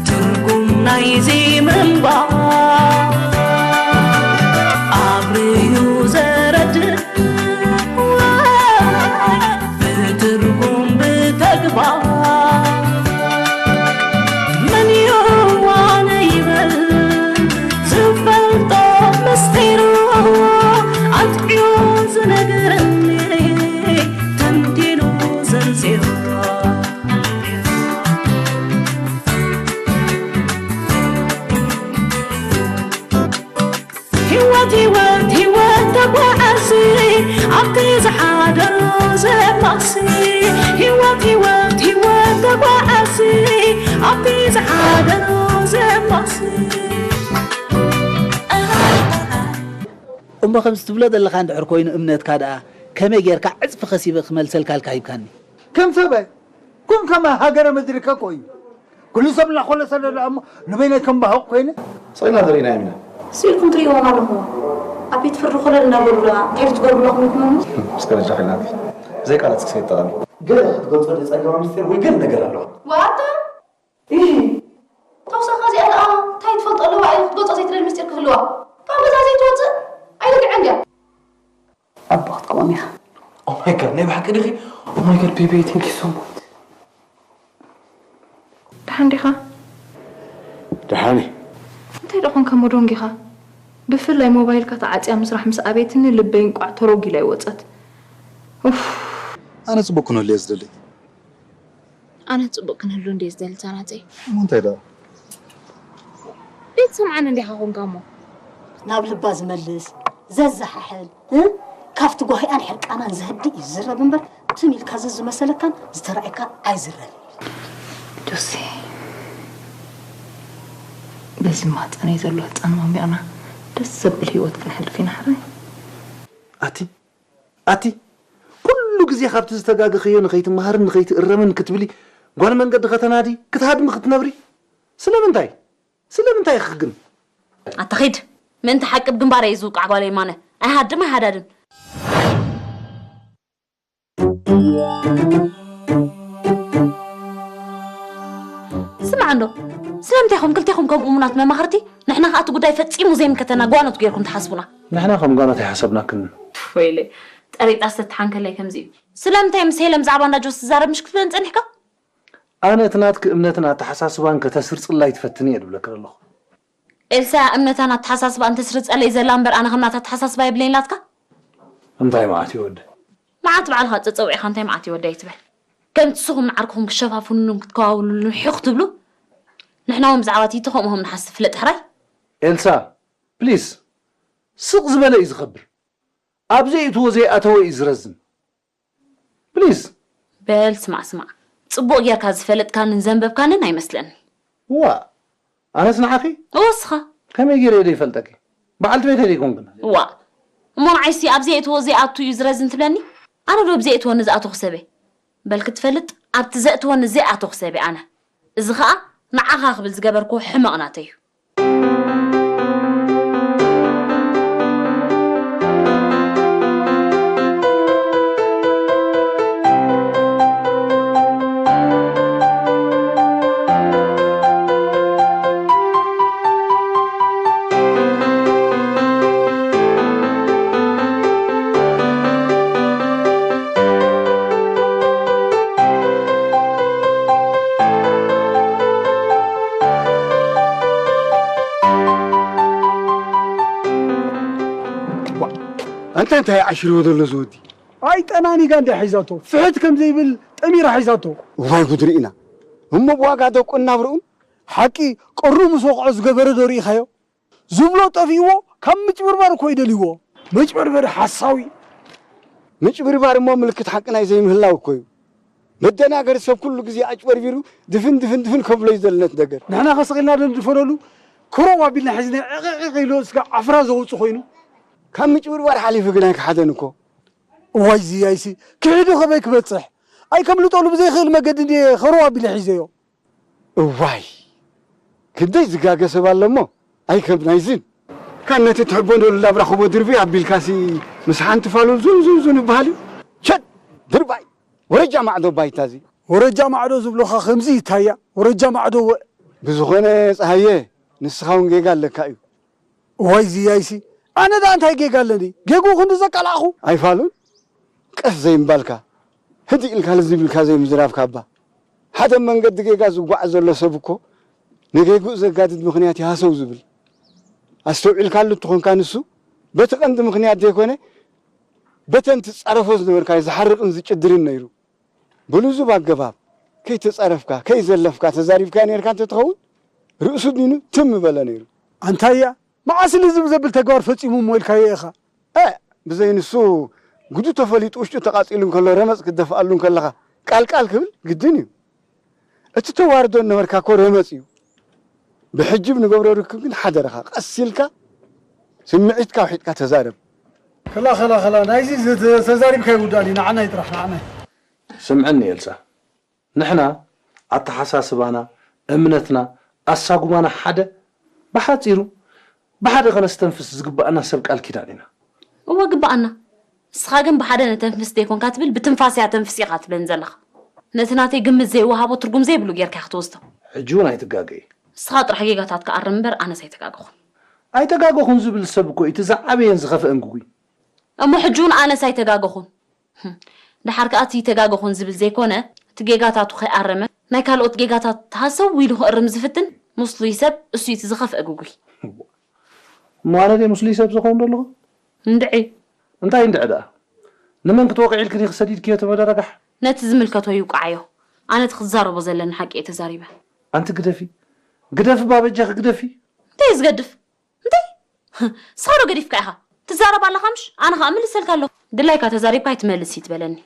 ትርጉም ናይዚ ምንባር ኣብርዩ ዘረድእ ብትርጉም ብተግባር መን ይዋነ ይበል ዝፈልጦ ምስጢሩ ኣጥዕዮ ዝነግረኒ ተንቲኑ ዘርዚሩ። ህይወት ህይወት ህይወት ተጓዓዚ ኣብቲ ዝሓደሮ ዘማሲ። ህይወት ህይወት ህይወት ተጓዓዚ ኣብቲ ዝሓደሮ ዘማሲ። እሞ ከምዚ ትብሎ ዘለኻ እንድሕር ኮይኑ እምነትካ ደኣ ከመይ ጌርካ ዕጽፊ ከሲበ ክመልሰልካ ኢልካ ሂብካኒ? ከም ሰበይ ኩን ከማ ሃገረ ምድሪ ከኮዩ ኩሉ ሰብ እናኾለሰ ደኣ እሞ ንበይነይ ከም ባሁቕ ኮይነ። ስቕ ኢልና ንርኢ ኢና ኢና። ስኢልኩም ትርእይዎም ኣለኹም። ኣብ ቤት ፍርዲ ኮለል እናበሉ ደኣ እንታይ ክትገብሩ ኣለኹም ኢልኩም እሞ? እስከ ረጃ ኺልና ብዘይ ቃላት እስከ ይጠቐሚ። ገለ ክትገልጾ ዝጸገማ ምስጢር ወይ ገለ ነገር ኣለዋ። ዋታ? እይ! ተውሳኻ እዚኣ ደኣ እንታይ ትፈልጦ ኣለዋ እያ ክትገልጾ ዘይትደሊ ምስጢር ክህልዋ? ካብ ገዛ ዘይትወጽእ ኣይልግዕን ድያ? ኣቦ ክትከውን ኢኻ። Oh my God፣ ናይ ብሓቂ ዲኺ? Oh my God baby, thank you so much። ደሓን ዲኻ? ደሓን እየ። እንታይ ደኣ ኾንካ እሞ ደንጊኻ? ብፍላይ ሞባይልካ ተዓጽያ ምስራሕ ምስ ኣበየትኒ ልበይ እንቋዕ ተሮግ ኢላ ይወጸት። ኡፍ። ኣነ ጽቡቕ ክነሉ እየ ዝደሊ። ኣነ ጽቡቕ ክንህሉ እንድየ ዝደሊ ዛናተይ። እሞ እንታይ ደኣ? ቤት ሰምዓን እንዲኻ ኾንካ እሞ። ናብ ልባ ዝመልስ፣ ዘዘሓሕል፣ እ? ካብቲ ጓሂኣን ሕርቃናን ዘህድእ እዩ ዝዝረብ እምበር፣ ትም ኢልካ ዘዝመሰለካን ዝተራእየካን ኣይዝረብን። ጆሲ፣ በዚ ማህጸነይ ዘሎ ህጻን ማሚቕና ደስ ዘብል ህይወት ክነሕልፍ ኢና ሕራይ። ኣቲ ኣቲ ኩሉ ግዜ ካብቲ ዝተጋገኽዮ ንኸይትመሃርን ንኸይትእረምን ክትብሊ፣ ጓል መንገዲ ከተናዲ፣ ክትሃድሚ ክትነብሪ፣ ስለምንታይ? ስለምንታይ ኢኺ ግን? ኣታ ኺድ፣ ምእንቲ ሓቂ ብግንባር እየ ዝውቃዕ ጓለይ ማነ። ኣይሃድም ኣይሃዳድም። ስማዕ እንዶ፣ ስለምንታይ ኢኹም ክልቴኹም ከም እሙናት መማኽርቲ፣ ንሕና ኸኣ እቲ ጉዳይ ፈጺሙ ዘይምልከተና ጓኖት ጌርኩም ትሓስቡና? ንሕና ከም ጓኖት ኣይሓሰብናክን። ወይለይ፣ ጠሪጣ ዝተትሓንከለይ ከምዚ እዩ። ስለምንታይ ምስ ሄለን ብዛዕባ እንዳ ጆስ ትዛረብ ምሽ ክትብለኒ ጸኒሕካ? ኣነ እቲ ናትኪ እምነትን ኣተሓሳስባን ከተስርጽላ ኣይትፈትን እየ ድብለኪ ዘለኹ። ኤልሳ እምነታን ኣተሓሳስባኣን ተስርጸለይ ዘላ እምበር ኣነ ከም ናታ ኣተሓሳስባ የብለይን ኢላትካ? እንታይ መዓት ይወዲ? መዓት ባዕልኻ ጸጸዊዕኻ እንታይ መዓት ይወዲ ኣይትበል። ከምቲ ንስኹም ንዓርክኹም ክሸፋፍኑሉን ክትከዋውሉሉን ሒኽ ትብሉ፣ ንሕና እውን ብዛዕባ ቲቲ ከምኡ ከም ንሓስብ ፍለጥ ሕራይ። ኤልሳ፣ ፕሊስ፣ ስቕ ዝበለ እዩ ዝኸብር። ኣብ ዘየእትዎ ዘይኣተወ እዩ ዝረዝን። ፕሊዝ። በል ስማዕ ስማዕ፣ ጽቡቕ ጌርካ ዝፈለጥካንን ዘንበብካንን ኣይመስለንን። ዋእ፣ ኣነስ ንዓኺ? እወ እስኻ። ከመይ ገይረ እየ ዘይፈልጠኪ? በዓልቲ ቤተይ ደይኮንክን? ዋእ፣ እሞ ንዓይሲ ኣብ ዘየእትዎ ዘይኣቱ እዩ ዝረዝን ትብለኒ? ኣነ ዶ ብዘየእትወኒ ዝኣተኹ ሰበ? በል ክትፈልጥ፣ ኣብቲ ዘእትወኒ ዘይኣተኹ ሰበ ኣነ። እዚ ኸኣ ንዓኻ ክብል ዝገበርክዎ ሕመቕ ናተይ እዩ። ኣንታ እንታይ ዓሽርዎ ዘሎ እዚ ወዲ? ኣይ ጠናኒጋ እንድያ ሒዛቶ፣ ፍሕት ከም ዘይብል ጠሚራ ሒዛቶ። እዋይ ጉድ ርኢና። እሞ ብዋጋ ደቁን ናብርኡን? ሓቂ ቀሩ ምስ ወቕዖ ዝገበረ ዶ ርኢኻዮ? ዝብሎ ጠፊእዎ፣ ካብ ምጭብርባር እኮ እዩ ደልይዎ። መጭበርበሪ ሓሳዊ። ምጭብርባር እሞ ምልክት ሓቂ ናይ ዘይምህላው እኮ እዩ። መደናገሪ ሰብ ኩሉ ግዜ ኣጭበርቢሩ ድፍን ድፍን ድፍን ከብሎ እዩ ዘሎ ነቲ ነገር። ንሕና ከስቕ ኢልና ዶ ንድፈነሉ? ክሮም ኣቢልና ሒዝና ዕቕዕቕ ኢሉ ስጋ ዓፍራ ዘውጽእ ኮይኑ። ካብ ምጭብርባር ሓሊፉ ግን ኣይከሓደን እኮ። እዋይ ዝያይሲ ክሒዱ ከበይ ክበጽሕ? ኣይከምልጠሉ ብዘይክእል መገዲ እንድየ ከረው ኣቢለ ሒዘዮ። እዋይ ክንደይ ዝጋገ ሰብ ኣሎ እሞ ኣይከም ናይዝን። ካብ ነቲ ትሕበነሉ ላብ ራኽቦ ድርቢ ኣቢልካሲ ምስ ሓንቲ ፋሉል ዙን ዙን ዙን ይበሃል እዩ። ሸት ድርባይ ወረጃ ማዕዶ ባይታ እዚ። ወረጃ ማዕዶ ዝብሉኻ ከምዚ ይታያ፣ ወረጃ ማዕዶ ወ- ብዝኾነ ጸሃየ፣ ንስኻ እውን ጌጋ ኣለካ እዩ። እዋይ ዝያይሲ፣ ኣነ ደኣ እንታይ ጌጋ ኣለኒ? ጌግኡ ክንዲ ዘቃላዕኹ? ኣይፋሉን? ቀስ ዘይምባልካ፣ ህድእ ኢልካ ልዝብ ኢልካ ዘይምዝራብካ እባ። ሓደ መንገዲ ጌጋ ዝጓዓዝ ዘሎ ሰብ እኮ ንጌግኡ ዘጋድድ ምኽንያት ይሃሰው ዝብል። ኣስተውዒልካሉ እንተኾንካ ንሱ በቲ ቀንዲ ምኽንያት ዘይኮነ በተን ትጻረፎ ዝነበርካዮ ዝሓርቕን ዝጭድርን ነይሩ። ብልዙብ ኣገባብ ከይተጻረፍካ ከይዘለፍካ ተዛሪብካዮ ነይርካ እንተትኸውን ርእሱ ዲኑ ትም ምበለ ነይሩ። ኣንታያ መዓስ ልዝብ ዘብል ተግባር ፈጺሙ እሞ ኢልካዮ ኢኻ? እ ብዘይ ንሱ ጉዱ ተፈሊጡ ውሽጡ ተቓጺሉ እንከሎ ረመጽ ክትደፍኣሉ እንከለኻ ቃል ቃል ክብል ግድን እዩ። እቲ ተዋርዶ እነበርካ እኮ ረመጽ እዩ። ብሕጂ ብንገብሮ ርክብ ግን ሓደረኻ ቀስ ኢልካ ስምዒትካ ውሒጥካ ተዛረብ። ከላ ከላ ከላ ናይዚ ዘ- ተዛሪብካ ይውዳእኒ ንዓናይ ጥራሕ ንዓናይ። ስምዕኒ ኤልሳ፣ ንሕና ኣተሓሳስባና፣ እምነትና፣ ኣሳጉማና ሓደ፣ ብሓጺሩ ብሓደ ከነስተንፍስ ዝግባኣና ሰብ ቃል ኪዳን ኢና። እወ ግባኣና። እስኻ ግን ብሓደ ነተንፍስ ዘይኮንካ ትብል ብትንፋስ እያ ተንፍስ ኢኻ ትብለኒ ዘለኻ። ነቲ ናተይ ግምት ዘይወሃቦ ትርጉም ዘይብሉ ጌርካ ክትወስዶ። ሕጂ እውን ኣይትጋገይ። እስኻ ጥራሕ ጌጋታት ክኣርም እምበር ኣነስ ኣይተጋገኹን። ኣይተጋገኹን ዝብል ሰብ እኮ እዩ እቲ ዝዓበየን ዝኸፍአን ግጉይ። እሞ ሕጂ እውን ኣነስ ኣይተጋገኹን። ድሓር ከኣ እቲ ኣይተጋገኹን ዝብል ዘይኮነ እቲ ጌጋታቱ ከይኣረመ ናይ ካልኦት ጌጋታት ሃሰው ኢሉ ክእርም ዝፍትን ምስሉይ ሰብ እሱ እዩ እቲ ዝኸፍአ ግጉይ። እሞ ኣነ ድየ ምስሉይ ሰብ ዝኸውን ዘለኹ? እንድዒ። እንታይ እንድዒ ደኣ? ንመን ክትወቕዒ ኢልኪ ዲኺ ሰዲድክዮ እቲ መደረጋሕ? ነቲ ዝምልከቶ ይውቅዓዮ። ኣነ እቲ ክዛረቦ ዘለኒ ሓቂ እየ ተዛሪበ። ኣንቲ ግደፊ። ግደፊ እባ በጃኺ ግደፊ። እንታይ እዩ ዝገድፍ? እንታይ? ንስኻ ዶ ገዲፍካ ኢኻ? ትዛረብ ኣለኻ ምሽ? ኣነ ኸኣ እምልሰልካ ኣለኹ። ድላይካ ተዛሪብካ ኣይትመልስ እዩ ትበለኒ።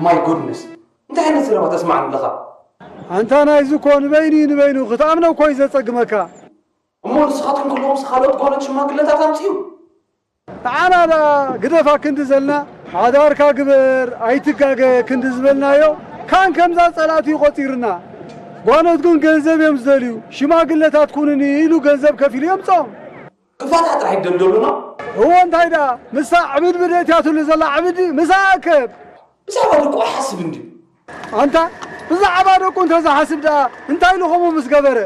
My goodness እንታይ ዓይነት ዘረባ ተስምዓኒ ኣለኻ? ኣንታ ናይዚ እኮ ንበይኑ እዩ ንበይኑ ክትኣምኖ እኮ እዩ ዘጸግመካ። እሞ ንስኻትኩም ክልኹምስ ካልኦት ጓኖት ሽማግለታት ኣምጽኡ። ንዓና ደኣ ግደፋ ክንዲ ዘልና ሓዳርካ ግበር ኣይትጋገ ክንዲ ዝበልናዮ ካን ከምዛ ጸላእቱ እዩ ቆጺርና። ጓኖት ግን ገንዘብ እዮም ዝደልዩ። ሽማግለታት ኩኑኒ ኢሉ ገንዘብ ከፊሉ የምጽኦም። ክፋታ ጥራሕ ይደልደሉና። እወ እንታይ ደኣ ምስታ ዕብድብድ እትያትሉ ዘላ ዕብዲ ምስኣ ኣከብ። ብዛዕባ ደቁ ኣይሓስብ እንድዩ። ኣንታ ብዛዕባ ደቁ እንተዝሓስብ ደኣ እንታይ ኢሉ ከምኡ ምስ ገበረ?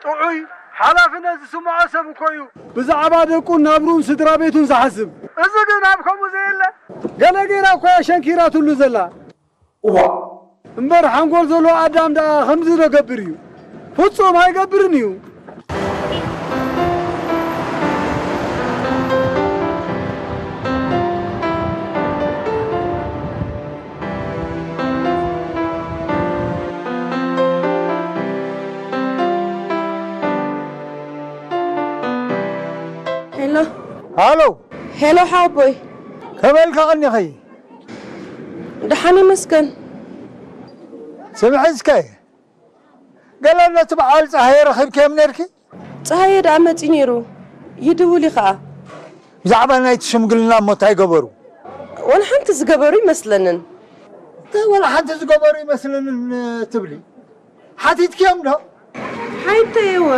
ጥዑይ ሓላፍነት ዝስምዖ ሰብ እኮ እዩ ብዛዕባ ደቁን ናብርኡን ስድራ ቤቱን ዝሓስብ። እዚ ግን ኣብ ከምኡ ዘየለ ገለ ገይራ እኮ እያ ሸንኪራትሉ ዘላ። እዋእ! እምበር ሓንጎል ዘለዎ ኣዳም ደኣ ከምዚ ዶ ገብር እዩ? ፍጹም ኣይገብርን እዩ። ሄሎ ሃሎ ሄሎ ሓወቦይ ከመይ ኢልካ ቀኒኺ? ደሓን ይመስገን። ስምዒ እስከ ገለ ነቲ በዓል ጸሃየ ረኺብክዮም ነርኪ? ጸሃየ ደኣ መጺኡ ነይሩ ይድውል እዩ ኸኣ። ብዛዕባ ናይቲ ሽምግልና እሞ እንታይ ገበሩ? ወላ ሓንቲ ዝገበሩ ይመስለንን። እንታይ ወላ ሓንቲ ዝገበሩ ይመስለንን ትብሊ? ሓቲትክዮም ዶ? ሓይተየወ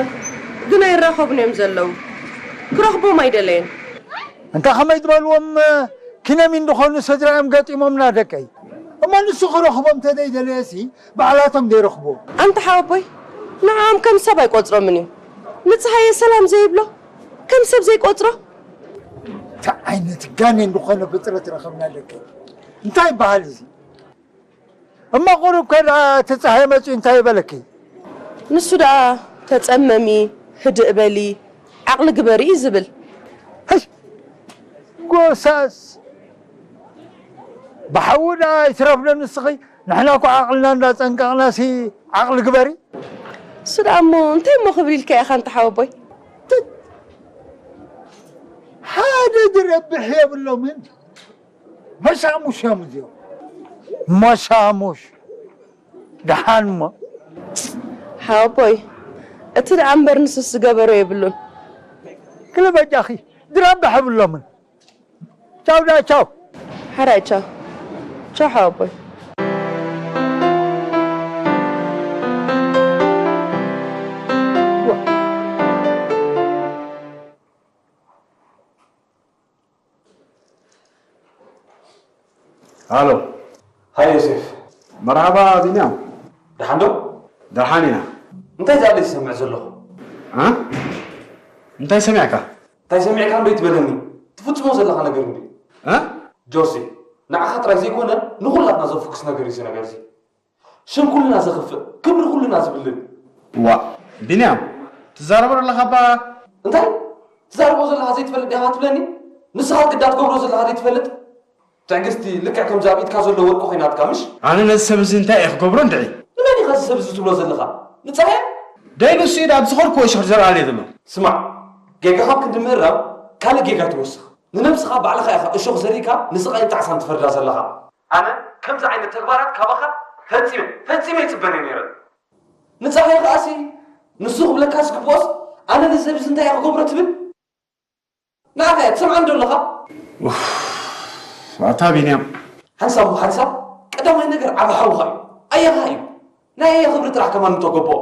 ግን ኣይራኸቡን እዮም ዘለዉ። ክረኽቦም ኣይደለየን። እንታ ከመይ ዝበልዎም ኪነሚ እንድኾኑ ስድራ እዮም ገጢሞምና ደቀይ። እሞ ንሱ ክረኽቦም ተደይደለየሲ ባዕላቶም ደይረኽብዎ። ኣንታ ሓወቦይ ንዓኦም ከም ሰብ ኣይቆጽሮምን እዩ። ንጽሃየ ሰላም ዘይብሎ ከም ሰብ ዘይቆጽሮ። እንታይ ዓይነት ጋኔን ዝኾነ ፍጥረት ረኸብና ደቀይ። እንታይ ይበሃል እዚ? እሞ ቁሩብ ከ ደኣ እቲ ጸሃየ መጺኡ እንታይ ይበለኪ? ንሱ ደኣ ተጸመሚ፣ ህድእ በሊ፣ ዓቕሊ ግበሪ እዩ ዝብል። ህይ ጎሳስ ብሓዊ ደኣ ይትረፍዶ ንስኺ? ንሕና እኮ ዓቕልና እንዳጸንቀቕናሲ ዓቕሊ ግበሪ። እሱ ደኣ እሞ እንታይ እሞ ክብል ኢልካ ኢኻ ኣንታ ሓወቦይ? ሓደ ዝረብሕ የብሎምን። መሻሙሽ እዮም እዚኦም። መሻሙሽ። ደሓን እሞ። ሓወቦይ እቲ ደኣ እምበር ንሱስ ዝገበሮ የብሉን። ክለ በጃኺ ድራብ ዳሕብሎምን። ቻው ዳ ቻው። ሓራይ ቻው። ቻው ሓወቦይ። ሃሎ። ሃይ ዮሴፍ። መርሓባ ቢንያም። ደሓን ዶ? ደሓን ኢና። እንታይ ዝኣለ ዝሰምዕ ዘለኹ? እ? እንታይ ሰሚዕካ? እንታይ ሰሚዕካ እንዶ ይትበለኒ? ትፍጽሞ ዘለኻ ነገር እንዲ? እ? ጆሲ፣ ንዓኻ ጥራይ ዘይኮነ ንኹላትና ዘፍኩስ ነገር እዩ እዚ ነገር እዚ። ሽም ኩልና ዘኽፍእ፣ ክብሪ ኩልና ዝብልን። ዋ፣ ቢንያም፣ ትዛረቦ ዘለኻ እባ እንታይ ትዛረቦ ዘለኻ ዘይትፈልጥ ዲኻ ትብለኒ? ንስኻ ግዳ ትገብሮ ዘለኻ ዘይትፈልጥ? ትዕግስቲ ልክዕ ከምዚ ኣብ ኢድካ ዘሎ ወርቂ ኮይናትካ ምሽ? ኣነ ነዚ ሰብ እዚ እንታይ እየ ክገብሮ እንድዒ? ንመን ኢኻ እዚ ሰብ እዚ ትብሎ ዘለኻ? ንፀሃየ? ደይ ንሱ ኢድ ኣብ ዝኸድኩዎ እሾኽ ዘርኣለይ ዘሎ። ስማዕ፣ ጌጋኻ ኣብ ክንዲ ምእራም ካልእ ጌጋ ትወስኽ። ንነብስኻ ባዕልኻ ኢኻ እሾኽ ዘሪእካ ንስቓይን ጣዕሳን ትፈርዳ ዘለኻ። ኣነ ከምዚ ዓይነት ተግባራት ካባኻ ፈጺመ ፈጺመ ይጽበን እየ ነይረ። ንጻህያ ከኣሲ ንሱ ክብለካ ዝግብኦስ ኣነ ንሰብ እዚ እንታይ እየ ክገብሮ ትብል? ንዓኻ እያ ትሰምዓኒ ዶ ኣለኻ? ኣታ ቢንያም። ሓንሳብ እሞ ሓንሳብ ቀዳማይ ነገር ዓቢ ሓውኻ እዩ። ኣያኻ እዩ። ናይ ኣያ ክብሪ ጥራሕ ከማን ምተገብኦ።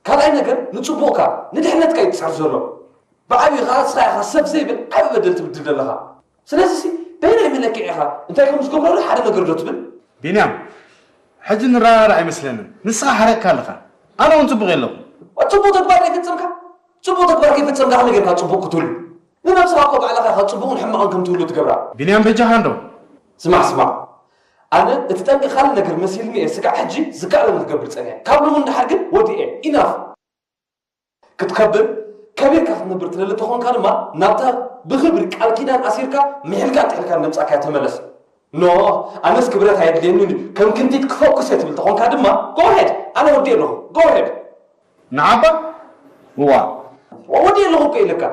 ካልኣይ ነገር ንጽቡቕካ ንድሕነትካ እዩ ትጽዕር ዘሎ። ብዓብዩ ኸኣ ንስኻ ኢኻ ሰብ ዘይብል ዓቢ በደል ትብድል ዘለኻ። ስለዚሲ በየናይ መለክዒ ኢኻ እንታይ ከም ዝገብረሉ ሓደ ነገር ዶ ትብል? ቢንያም፣ ሕጂ ንረዳዳእ ኣይመስለንን። ንስኻ ሓሪቕካ ኣለኻ። ኣነ እውን ጽቡቕ የለኹን። ጽቡቕ ተግባር ከይፈጸምካ ጽቡቕ ተግባር ከይፈጸምካ ከመይ ጌርካ ጽቡቕ ክትብሉ? ንነብስኻ እኮ ባዕልኻ ኢኻ ጽቡቕን ሕማቕን ከም ትህሉ ትገብራ። ቢንያም በጃኻ እንዶ። ስማዕ ስማዕ ኣነ እቲ ጠንቂ ካልእ ነገር መሲልኒ እየ ስጋዕ ሕጂ ዝከኣለኒ ክገብር ጸኒሐ። ካብ ሎሚ ንደሓር ግን ወዲኤ። ኢናፍ። ክትከብር ከቢርካ ክትነብር ትደሊ ተኾንካ ድማ ናብታ ብኽብሪ ቃል ኪዳን ኣሲርካ ምሒልካን ጥሒልካን ዘምጻእካያ ተመለስ። ኖ ኣነስ ክብረት ኣየድልየንን እዩ ከም ክንቲት ክፈኩስ እየ ትብል ተኾንካ ድማ go ahead ኣነ ወዲኤ ኣለኹ go ahead። ንዓባ እዋ ወዲኤ ኣለኹ እኮ ኢለካ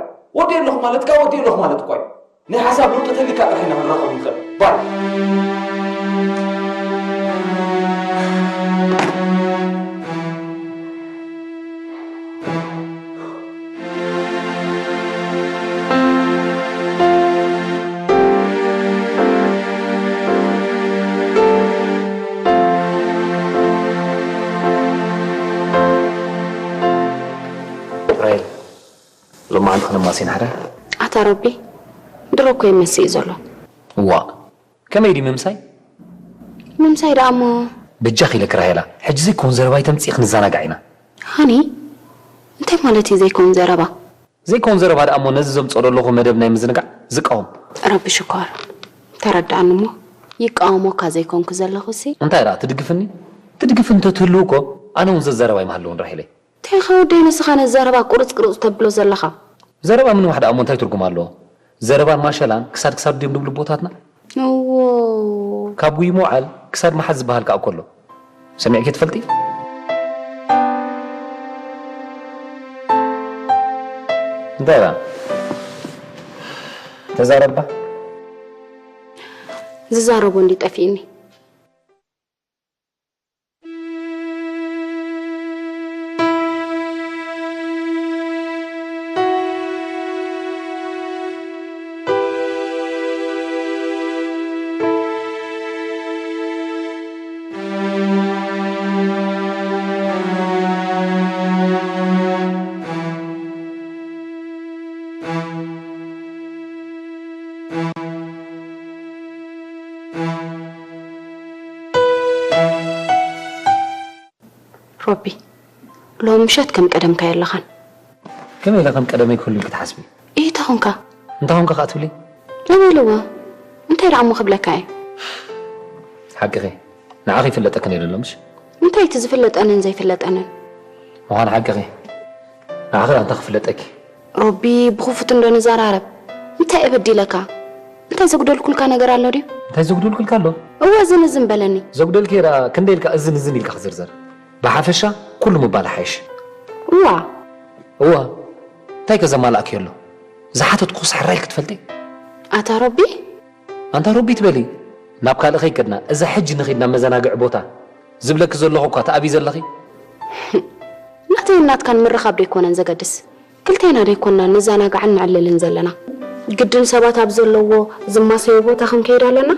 ወዲኤ ኣለኹ ማለት ከኣ ወዲኤ ኣለኹ ማለት እኮ እዩ። ናይ ሓሳብ ለውጢ ተልዩካ ጥራሕ ኢና ክንራኸብ ንኽእል ባይ። ራሄል ሎማዓንቲ ክነማስይ ንሓደ። ኣታ ሮቢ ድሮ እኮ እዩ መሲኡ ዘሎ። እዋእ ከመይ ድዩ ምምሳይ? ምምሳይ ደኣ እሞ። በጃኺ ኢለኪ ራሄላ ሕጂ ዘይኮን ዘረባ ኣይተምጽኢ ክንዘናጋዕ ኢና። ሃኒ እንታይ ማለት እዩ ዘይኮን ዘረባ? ዘይኮን ዘረባ ደኣ እሞ ነዚ ዘምጽኦ ዘለኹ መደብ ናይ ምዝንጋዕ ዝቃወም። ረቢ ሽኮር ተረድኣኒ እሞ ይቃወሞካ ዘይኮንኩ ዘለኹሲ። እንታይ ደኣ ትድግፍኒ? ትድግፍኒ እንተትህልው እኮ ኣነ እውን ዘዘረባ ኣይምሃለውን ራሄለይ። እንታይ ኢኻ ወደይ ንስኻ ነዚ ዘረባ ቁርጽ ቅርጽ ተብሎ ዘለኻ? ዘረባ ምንዋሕ ደኣ እሞ እንታይ ትርጉም ኣለዎ? ዘረባን ማሸላን ክሳድ ክሳድ ድዮም ዝብሉ ኣቦታትና? እዎ። ካብ ጉይ ምውዓል ክሳድ ምሓዝ ዝበሃል ከኣ እኮ ኣሎ። ሰሚዕኪ ትፈልጢ? እንታይ ኢላ? ተዛረባ። ዝዛረቦ እንዲ ጠፊእኒ። ሮቢ፣ ሎሚ ምሸት ከም ቀደምካ የለኻን። ከመይ ኢለ ከም ቀደመይ ክህሉ ኢልኪ ትሓስቢ? እንታይ ኾንካ? እንታይ ኾንካ ከኣ ትብሊ? በበልዎ። እንታይ ደኣ እሞ ክብለካ እየ? ሓቅኺ። ንዓኺ ይፍለጠክን እየ ዘሎ ምሽ? እንታይ እቲ ዝፍለጠንን ዘይፍለጠንን? ምዃኑ ሓቅኺ። ንዓኺ ደኣ እንታይ ክፍለጠኪ? ሮቢ ብኽፉት እንዶ ንዘራረብ። እንታይ እየ በዲለካ? እንታይ ዘጉደልኩልካ ነገር ኣሎ ድዩ? እንታይ ዘጉደልኩልካ ኣሎ? እወ እዝን እዝን በለኒ። ዘጉደልኪ ደኣ ክንደይ ኢልካ እዝን እዝን ኢልካ ክዝርዘር? ብሓፈሻ ኩሉ ምባል ይሓይሽ። እዋ። እዋ። እንታይ ከ ዘማላእክዮ ኣሎ? ዝሓተትኩኽስ ሕራይ ክትፈልጢ? ኣታ ሮቢ? ኣንታ ሮቢ ትበሊ? ናብ ካልእ ከይከድና እዛ ሕጂ ንኺድ ናብ መዘናግዒ ቦታ። ዝብለኪ ዘለኹ እኳ ትኣብዪ ዘለኺ። ናይ ናተይን ናትካን ምርኻብ ደይኮነን ዘገድስ። ክልቴና ደይኮናን ንዘናጋዕን ንዕልልን ዘለና? ግድን ሰባት ኣብ ዘለዎ ዝማሰዩ ቦታ ክንከይድ ኣለና?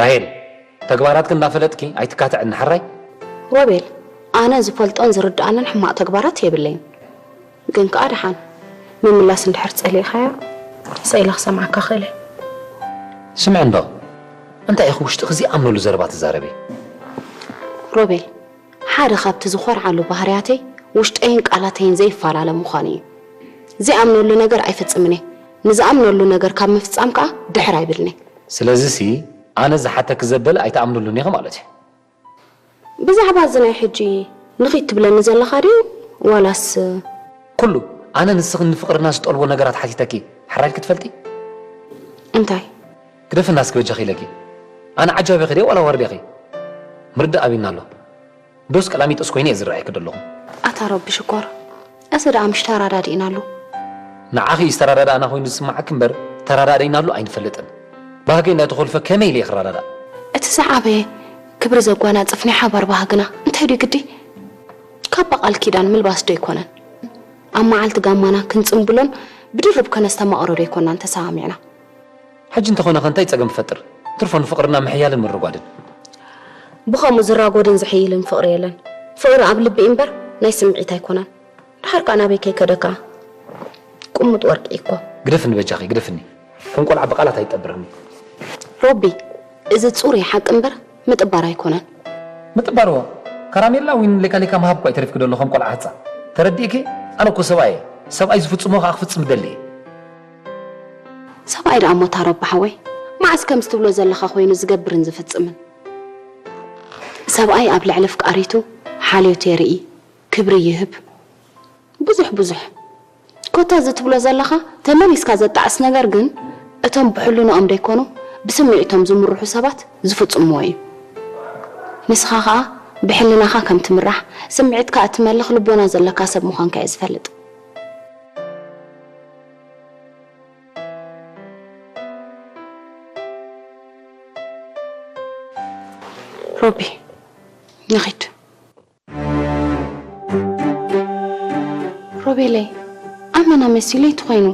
ራሄል፣ ተግባራትኪ እንዳፈለጥኪ ኣይትካትዕኒ ሓራይ። ሮቤል፣ ኣነ ዝፈልጦን ዝርድኣንን ሕማቕ ተግባራት የብለይን። ግን ከኣ ደሓን ምምላስ እንድሕር ጸሊእካዮ፣ ስኢለ ክሰምዓካ ክእል እየ። ስምዒ እንዶ፣ እንታይ ኢኺ ውሽጥኺ ዘይኣምነሉ ዘረባ ትዛረቢ? ሮቤል፣ ሓደ ካብቲ ዝኾርዓሉ ባህርያተይ ውሽጠይን ቃላተይን ዘይፈላለ ምዃኑ እዩ። ዘይኣምነሉ ነገር ኣይፍጽምን እየ። ንዝኣምነሉ ነገር ካብ ምፍጻም ከኣ ድሕር ኣይብልን እየ። ስለዚሲ ኣነ ዝሓተኪ ዘበለ ኣይትኣምንሉን ኢኺ ማለት እዩ። ብዛዕባ እዚ ናይ ሕጂ ንኺድ ትብለኒ ዘለኻ ድዩ ዋላስ? ኩሉ ኣነ ንስኺ ንፍቕርና ዝጠልቦ ነገራት ሓቲተኪ ሕራይ ክትፈልጢ? እንታይ? ግደፍና እስኪ በጃኺ ኢለኪ። ኣነ ዓጃቢኺ ድየ ዋላ ዋርድያኺ? ምርዳእ ኣቢና ኣሎ። ዶስ ቀላሚጦስ ኮይነ እየ ዝረኣየኪ ዘለኹ? ኣታ ረቢ ሽኮር፣ እዚ ደኣ ምሽ ተራዳዲእናሉ። ንዓኺ ዝተራዳዳእና ኮይኑ ዝስምዓኪ እምበር ተራዳዲእናሉ ኣይንፈልጥን። ባህገይ እንዳተኾልፈ ከመይ ኢለ እየ ክረዳዳእ? እቲ ዝዓበየ ክብሪ ዘጓናጽፍ ናይ ሓባር ባህግና እንታይ ድዩ ግዲ? ካባ ቃል ኪዳን ምልባስ ዶ ኣይኮነን? ኣብ መዓልቲ ጋማና ክንጽምብሎን ብድርብ ከነስተማቕሮ ዶ ኣይኮናን ተሰማሚዕና? ሕጂ እንተኾነ ከ እንታይ ጸገም ይፈጥር? ትርፎ ንፍቕርና ምሕያልን ምርጓድን። ብኸምኡ ዝራጎድን ዝሕይልን ፍቕሪ የለን። ፍቕሪ ኣብ ልቢ እምበር ናይ ስምዒት ኣይኮነን። ደሓር ከኣ ናበይ ከይከደካ? ቁሙጥ ወርቂ እኮ። ግደፍኒ በጃኺ፣ ግደፍኒ። ከም ቆልዓ ብቓላት ኣይጠብርኒ። ሮቢ፣ እዚ ጽሩይ ሓቂ እምበር ምጥባር ኣይኮነን። ምጥባርዎ፣ ካራሜላ ዊን ሌካ ሌካ ምሃብ እኮ ኣይተሪፍኪ ደሎ ከም ቆልዓ ህጻን። ተረዲእኪ? ኣነ እኮ ሰብኣይ እየ። ሰብኣይ ዝፍጽሞ ከኣ ክፍጽም እደሊ እየ። ሰብኣይ ደኣ እሞ ታሮባ ሓወይ፣ መዓስ ከምዚ ትብሎ ዘለኻ ኮይኑ ዝገብርን ዝፍጽምን? ሰብኣይ ኣብ ልዕሊ ኣፍቃሪቱ ሓልዮት የርኢ፣ ክብሪ ይህብ። ብዙሕ ብዙሕ። ኮታ እዚ ትብሎ ዘለኻ ተመሊስካ ዘጣዕስ ነገር ግን እቶም ብሕልንኦም ደይኮኑ ብስምዒቶም ዝምርሑ ሰባት ዝፍጽምዎ እዩ። ንስኻ ኸኣ ብሕልናኻ ከም ትምራሕ፣ ስምዒትካ እትመልኽ ልቦና ዘለካ ሰብ ምዃንካ እየ ዝፈልጥ። ሮቢ፣ ንኺድ። ሮቤለይ፣ ኣመና መሲሉ እዩ ተኾይኑ።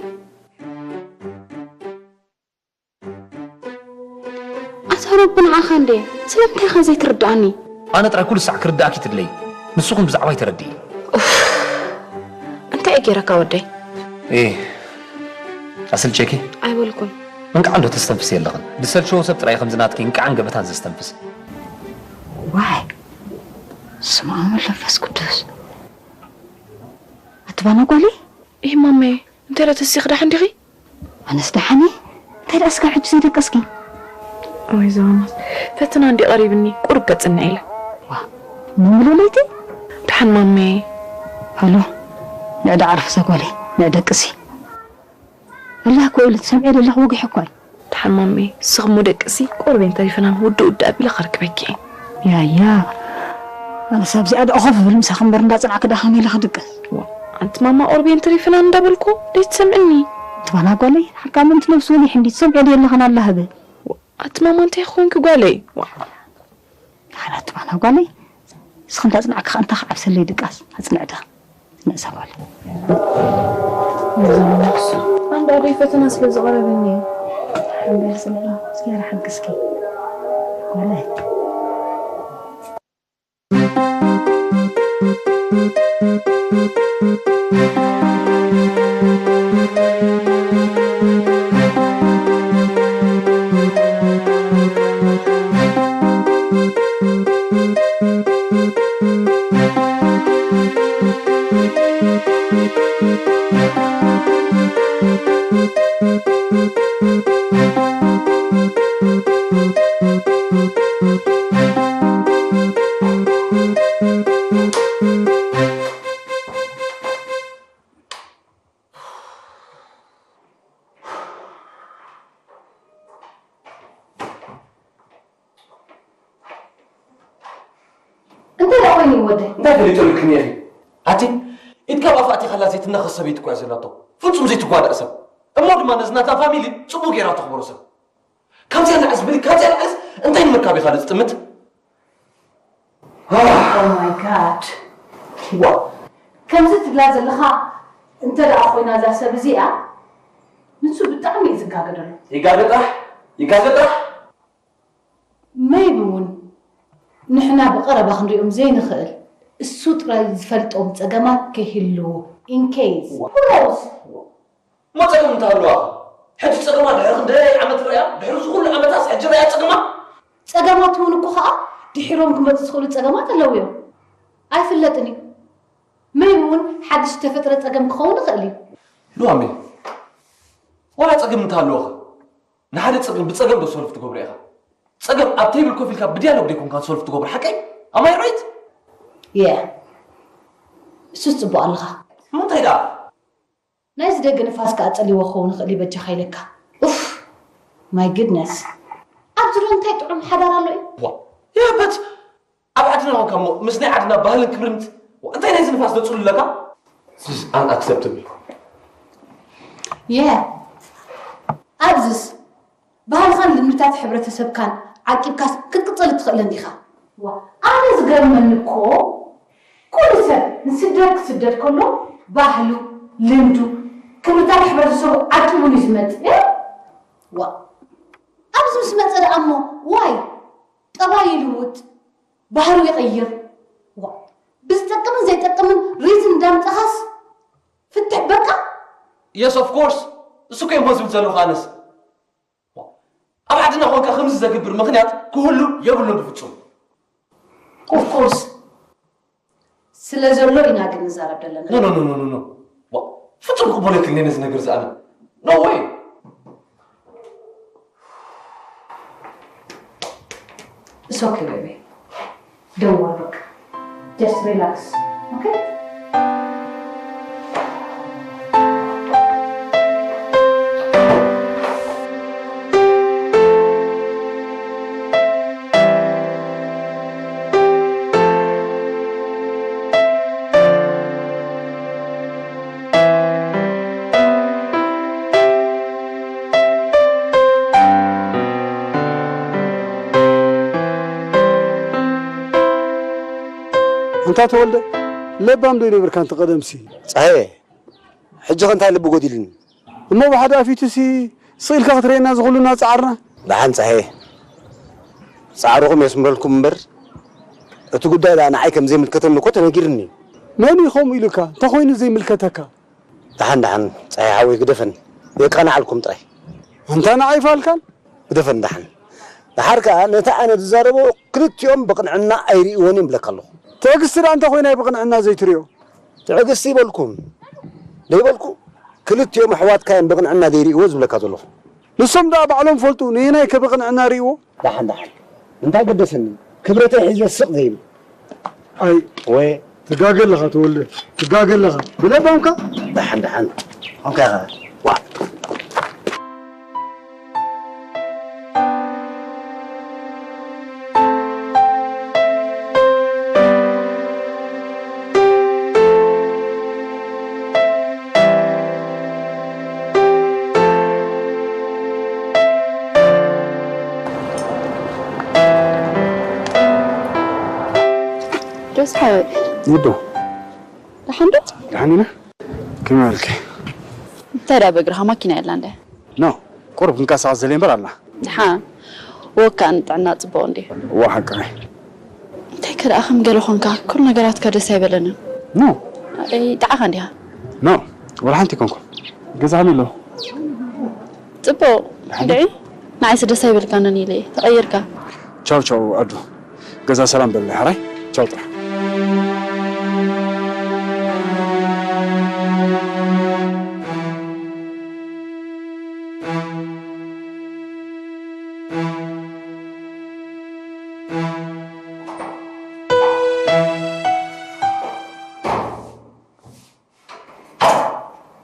ኣታ ሮቢ ንዓኻ እንዴ፣ ስለምንታይ ኢኻ ዘይትርድኣኒ? ኣነ ጥራይ ኩሉ ሳዕ ክርድኣኪ ትድለይ። ንስኹም ብዛዕባይ ተረድኢ። ኡፍ፣ እንታይ እየ ገይረካ ወደይ? ኤ፣ ኣስልቸኪ? ኣይበልኩን። እንቃዕ እንዶ ተስተንፍስ የለኽን። ዝሰልቸዎ ሰብ ጥራይ ከምዚ ናትኪ እንቃዕን ገበታን ዘስተንፍስ። ዋይ፣ ስም ኣብ ወልድ መንፈስ ቅዱስ። ኣቲ ባና ጓለይ? ይህ ማመይ፣ እንታይ ደኣ ተሲኺ ደሓን ዲኺ? ኣነስ ደሓን እየ። እንታይ ደኣ እስካብ ሕጂ ዘይደቀስኪ? ወይ ዛማስ፣ ፈተና እንዲ ቀሪብኒ፣ ቁሩብ ከጽንዕ ኢለ። ዋ፣ ንሙሉ ለይቲ? ደሓን ማመይ። ሃሎ፣ ንዕዳ ዓርፊ እዛ ጓለይ፣ ንዕደቅሲ። ኣላ እኮ ኢሉ ትሰምዒ ዘለኺ ወጊሑ እኮ እዩ። ደሓን ማመይ፣ ንስኺ እሞ ደቅሲ፣ ቆርቤን ተሪፈናን ውድእ ውድእ ኣቢለ ከርክበኪ እየ። ያያ፣ ኣነስ ኣብዚኣ ደኣ ኮፍ እብል ምሳኺ እምበር እንዳጸናዕኪ ደኣ ከመይ ኢለ ክድቅስ? ዋ፣ ኣንቲ ማማ ቆርቤን ተሪፈናን እንዳበልኩ ደይትሰምዕኒ? ኣንቲ ባና ጓለይ፣ ሓቃ ምእንቲ ነብሲ እውን ይሕንዲ ትሰምዒ ድየ ኣለኽን ኣላ ህበ። ዋ፣ ኣንቲ ማማ እንታይ ኮንኪ ጓለይ? ዋ። ሓላት ባና ጓለይ፣ ንስኺ እንተ ኣጽናዕኪ ከኣ እንታ ክዓብሰለይ ድቃስ፣ ኣጽንዕ ድኻ። ኣጽንዕ እዛ ጓል። ኣንዳ ኣደይ ፈተና ስለ ዝቐረበኒ እዩ። ሓንበል ስለ፣ እስኪ ኣረ ሓግዝኪ። ጓለይ። እንታይ ደኣ ኮይኑ እዩ ወደይ? እንታይ ፈሊጠልክን እየ? ኣቲ፣ ኢድ ካብ ኣፍ ኣቲኻላ ዘይትናኸስ ሰበይቲ እኮ እያ ዘላቶ። ፍጹም ዘይትጓዳእ ሰብ። እሞ ድማ ነዚ ናታ ፋሚሊ ጽቡቕ ጌራ ተኽብሮ ሰብ። ካብዚኣ ንዓስ ብሊ፣ ካብዚኣ ንዓስ እንታይ ንምርካብ ኢኻ ዝጥምት? Oh my God። ዋ፣ ከምዚ ትብላ ዘለኻ እንተ ደኣ ኮይና እዛ ሰብ እዚኣ፣ ንሱ ብጣዕሚ እዩ ዝጋገ ዘሎ። ይጋገ ጥራሕ፣ ይጋገ ጥራሕ። መይቢ እውን ንሕና ብቐረባ ክንሪኦም ዘይንኽእል፣ እሱ ጥራይ ዝፈልጦም ጸገማት ከይህልዉ፣ in case። Who knows? እሞ ጸገም እንተሃለዋ፣ ሕጂ ጸገማ ድሕሪ ክንደይ ዓመት ርእያ? ድሕሪ እዚ ኩሉ ዓመታስ ሕጂ ርእያ ጸገማ? ጸገማት እውን እኮ ኸኣ ድሒሮም ክመጹ ዝኽእሉ ጸገማት ኣለዉ እዮም። ኣይፍለጥን እዩ። መይቢ እውን ሓድሽ ዝተፈጥረ ጸገም ክኸውን ይኽእል እዩ። ሉዋሜ፣ ዋላ ጸገም እንተሃለወ ኸ? ንሓደ ጸገም ብጸገም ዶ ሶልቭ ትገብሮ ኢኻ? ጸገም ኣብ ቴብል ኮፍ ኢልካ ብድያሎግ ደይኮንካ ሶልቭ ትገብሮ፣ ሓቀይ? Am I right? የ እሱስ ጽቡቕ ኣለኻ። እሞ እንታይ ደኣ? ናይዚ ደገ ንፋስ ከኣ ጸልይዎ ክኸውን ይኽእል እዩ፣ በጃኻ ኢለካ። ኡፍ፣ my goodness። ኣብዚ ዶ እንታይ ጥዑም ሓዳር ኣሎ እዩ? ዋ፣ የበት! ኣብ ዓድና ኮንካ እሞ ምስ ናይ ዓድና ባህልን ክብርን ዋ፣ እንታይ ናይዚ ንፋስ ዘጽሉ ኣለካ? This is unacceptable። የ ኣብዝስ ባህልኻን ልምድታት ሕብረተሰብካን ዓቂብካስ ክትቅጽል ትኽእልን ኢኻ። ዋ፣ ኣነ ዝገርመኒ እኮ ኩሉ ሰብ ንስደት ክስደት ከሎ ባህሉ፣ ልምዱ፣ ክብርታት ሕብረተሰቡ ዓቂቡ እዩ ዝመጽእ። እ? ዋ፣ ኣብዚ ምስ መጸ ደኣ እሞ ዋይ፣ ጠባዩ ይልውጥ፣ ባህሩ ይቕይር። ዋ፣ ብዝጠቅምን ዘይጠቅምን ሪዝን እንዳምጻኻስ ፍትሕ በቃ። Yes, of course። እሱ እኮ እየ ዝብል ዘለኹ ኣነስ። ኣብ ዓድና ኮንካ ከምዚ ዘግብር ምኽንያት ክህሉ የብሉን ብፍጹም። Of course። ስለ ዘሎ ኢና ግን ንዛረብ ዘለና። No, no, no, no, no, no። ዋ፣ ፍጹም ክቕበሎ ኣይክእልን ነዚ ነገር እዚ ኣነ። No way። It's okay, baby. Don't worry, በቃ። Just relax, okay? ኣንታ ተወልደ፣ ለባም ዶ ይነበርካ ኣንቲ ቀደምሲ? ጸሃየ፣ ሕጂ ኸ እንታይ ልቢ ጎዲልኒ? እሞ ብሓደ ኣፊትሲ ስቕ ኢልካ ክትርእየና ዝኹሉና ጻዕርና? ደሓን ጸሃየ፣ ጻዕርኹም የስምረልኩም እምበር፣ እቲ ጉዳይ ደኣ ንዓይ ከም ዘይምልከተኒ እኮ ተነጊርኒ። መን እዩ ከምኡ ኢሉካ? እንታይ ኮይኑ ዘይምልከተካ? ደሓን፣ ደሓን፣ ጸሃየ ሓወይ፣ ግደፈኒ። የቃንዓልኩም ጥራይ። ኣንታ ንዓይ ፋልካን? ግደፈኒ ደሓን። ደሓር ከኣ ነቲ ኣነ ዝዛረቦ ክልቲኦም ብቕንዕና ኣይርእይዎን እዮም እብለካ ኣለኹ። ትዕግስቲ ደኣ እንተ ኮይና እዩ ብቕንዕና ዘይትርእዮ? ትዕግስቲ ይበልኩም ደይበልኩ፣ ክልቲኦም ኣሕዋትካ እዮም ብቕንዕና ዘይርእይዎ ዝብለካ ዘለኹ። ንሶም ደኣ ባዕሎም ፈልጡ፣ ነየናይ ከ ብቕንዕና ርእይዎ? ደሓን፣ ደሓን። እንታይ ገደሰኒ? ክብረተይ ሒዘ ስቕ ዘይብል። ኣይ፣ ወይ። ትጋገ ኣለኻ ተወልደ፣ ትጋገ ኣለኻ። ብለባምካ? ደሓን፣ ደሓን። ኦንካ ኢኻ። ዋ። ጆስ ሓወይ። ይዶ። ደሓን ዶ? ደሓን ኢና። ከመይ ኣልኪ? እንታይ ደኣ ብእግርኻ ማኪና የላ እንደ? ኖ፣ ቁሩብ ክንቀሳቐስ ዘለ እምበር ኣላ። ደሓን። ወካ ንጥዕና ጽቡቕ እንድዩ። እዋ ሓቅኺ። እንታይ ከ ደኣ ከም ገለ ኾንካ፣ ኩሉ ነገራትካ ደስ ኣይበለንን። ኖ። ኣይ፣ ጠዓኻ እንዲኻ? ኖ፣ ወላ ሓንቲ ኣይኮንኩን። ገዛ ከመይ ኣሎ? ጽቡቕ። ደሓን። እንድዒ፣ ንዓይስ ደስ ኣይበልካንን ኢለ እየ። ተቐይርካ። ቻው ቻው ኣዱ። ገዛ ሰላም በልኒ ሓራይ። ቻው ጥራሕ።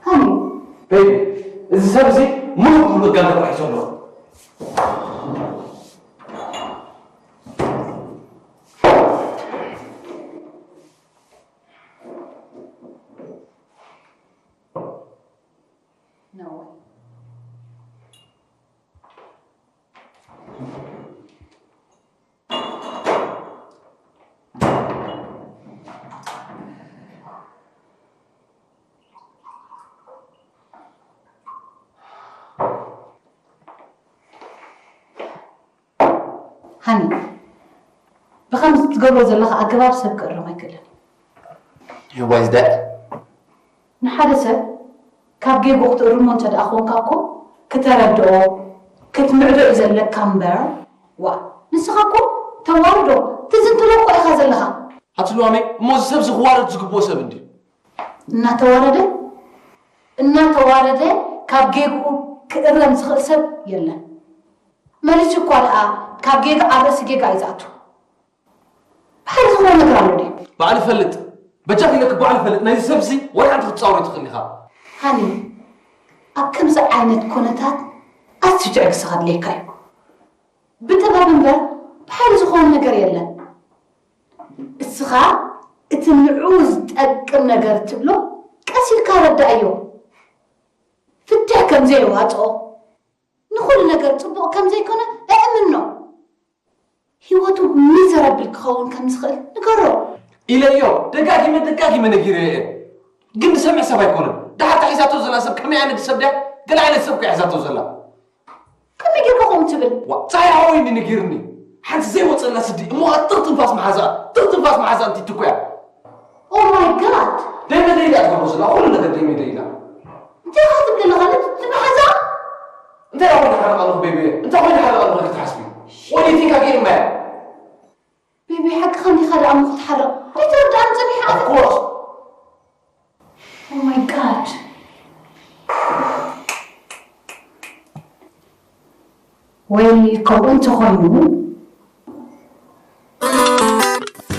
ሃኒ። ቤቢ፣ እዚ ሰብ እዚ ሙሉእ ብሙሉእ ጋንዳ ሒዙ ኣሎ። No way. ሃኒ፣ ብኸምዚ ትገብሮ ዘለኻ ኣገባብ ሰብ ክእርም ኣይክእልን። Why is that? ንሓደ ሰብ ካብ ጌግኡ ክትእርሞ እንተ ደኣ ኾንካ እኮ ክተረድኦ ክትምዕዶ እዩ ዘለካ እምበር። ዋ፣ ንስኻ እኮ ተዋርዶ ትዝንትሎ እኮ ኢኻ ዘለኻ። ኣቲ ልዋመይ፣ እሞ እዚ ሰብ እዚ ክዋረድ ዝግብኦ ሰብ እንድዩ። እናተዋረደ እናተዋረደ ካብ ጌግኡ ክእረም ዝኽእል ሰብ የለን። መሊሱ እኳ ደኣ ካብ ጌጋ ኣብ ርእሲ ጌጋ እዩ ዝኣቱ። ብሓይሊ ዝኾነ ነገር ኣሎ ድዩ? ባዕሉ ይፈልጥ። በጃኺ ኢለኪ ባዕሉ ይፈልጥ። ናይዚ ሰብ እዚ ወላ ሓንቲ ክትጻወሪ ትኽእሊ ኢኻ። ሃኒ፣ ኣብ ከምዚ ዓይነት ኩነታት ኣዝዩ ትዕግስቲ ከድልየካ እዩ። ብጥበብ እምበር ብሓይሊ ዝኾነ ነገር የለን። እስኻ እቲ ንዕኡ ዝጠቅም ነገር ትብሎ ቀስ ኢልካ ረዳእዮ። ፍትሕ ከም ዘየዋፅኦ፣ ንኹሉ ነገር ፅቡቕ ከም ዘይኮነ እእምኖ። ህይወቱ ሚዘረብል ክኸውን ከም ዝኽእል ንገሮ። ኢለዮ፣ ደጋጊመ ደጋጊመ ነጊረዮ እየ። ግን ዝሰምዕ ሰብ ኣይኮነን። ደሓር እታ ሒዛቶ ዘላ ሰብ ከመይ ዓይነት ሰብ ድያ? ገለ ዓይነት ሰብ እኮ እያ ሒዛቶ ዘላ። ከመይ ጌርካ ከምኡ ትብል? ዋ፣ ጻያ ሓወይ እንዲ ነጊርኒ። ሓንቲ ዘይወጸላ ስዲ እሞ ትኽ ትንፋስ መሓዛ፣ ትኽ ትንፋስ መሓዛ እንትትኮያ። Oh my God! ደይ መደይ ኢላ ትገብሮ ዘላ፣ ኩሉ ነገር ደይ መደይ ኢላ። እንታይ ኢኻ ትብል ዘለኻ? ነቲ መሓዛ? እንታይ ኮይኑ ሓረቕ ኣለኹ ቤቢ? እንታይ ኮይኑ ሓረቕ ኣለኹ ኢልኪ ትሓስቢ? What do you think I get in my ቤቢ ሓቅኻ እንዲኻ ደኣ እሞ ክትሓርቕ ኣይተረድኣን ጸኒሓ ኣነ። Of course. Oh my God. ወይ ከምኡ እንተኾይኑ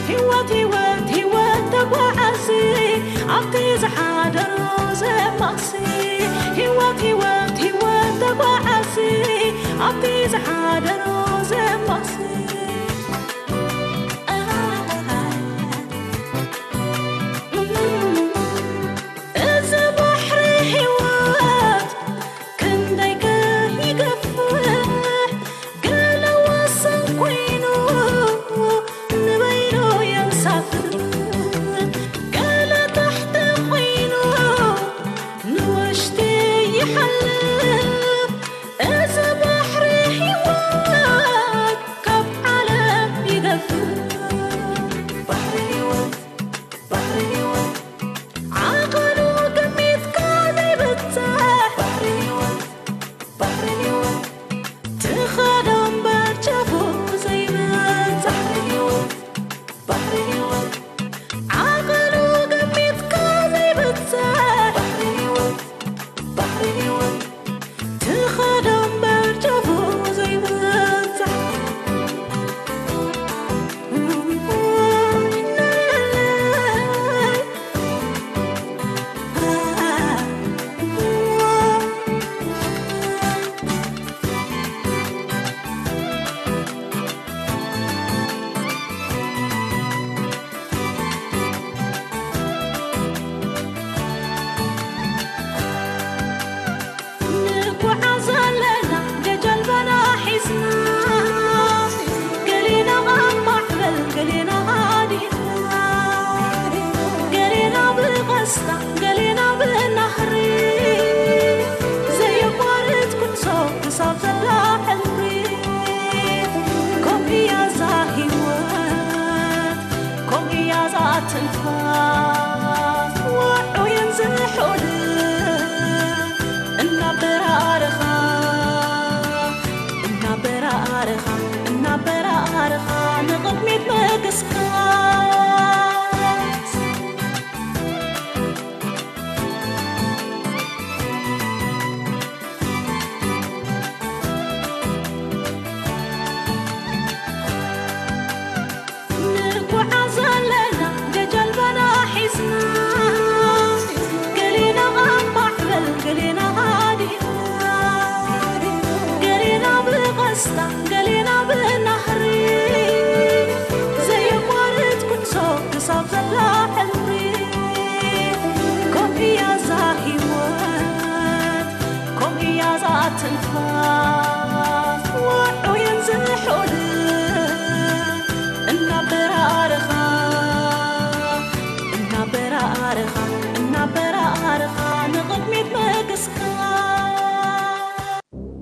ህይወት ህይወት ህይወት ተጓዓዚ ኣብቲ ዝሓደሮ ዘማሲ ህይወት ህይወት ህይወት ተጓዓዚ ኣብቲ ዝሓደሮ ዘማሲ እዚ ባሕሪ ህይወት ክንደይ ከይገፍሕ ገለ ወሰን ኮይኑ ንበይኑ የንሳፍፍ ገለ ታሕቲ ኮይኑ ንውሽጢ ይሓልፍ እዚ ባሕሪ ህይወት ካብ ዓለም ይገፍሕ ባሕሪ ህይወት ባሕሪ ህይወት ዓቐኑ ገሚትካ ዘይብጽሕ ባሕሪ ህይወት ባሕሪ ህይወት ትኸዶ እምበር ጫፉ ዘይበጽሕ ባሕሪ ህይወት ባሕሪ ህይወት ዓቐኑ ገሚትካ ዘይብጽሕ ባሕሪ ህይወት ባሕሪ ህይወት ትኸዶ እምበር ጫፉ ዘይበጽሕ ንጓዓዝ ኣለና ገጀልባና ሒዝና ገሌና ኣብ ማዕበል ገሌና ሃዲና ገሌና ብቐስታ ገሌና ብናህሪ ዘየቋርጽ ጉዕዞ ክሳብ ዘላ ሕልሚ ከምኡ እያ እዛ ህይወት ከምኡ እያ እዛ ትንፋስ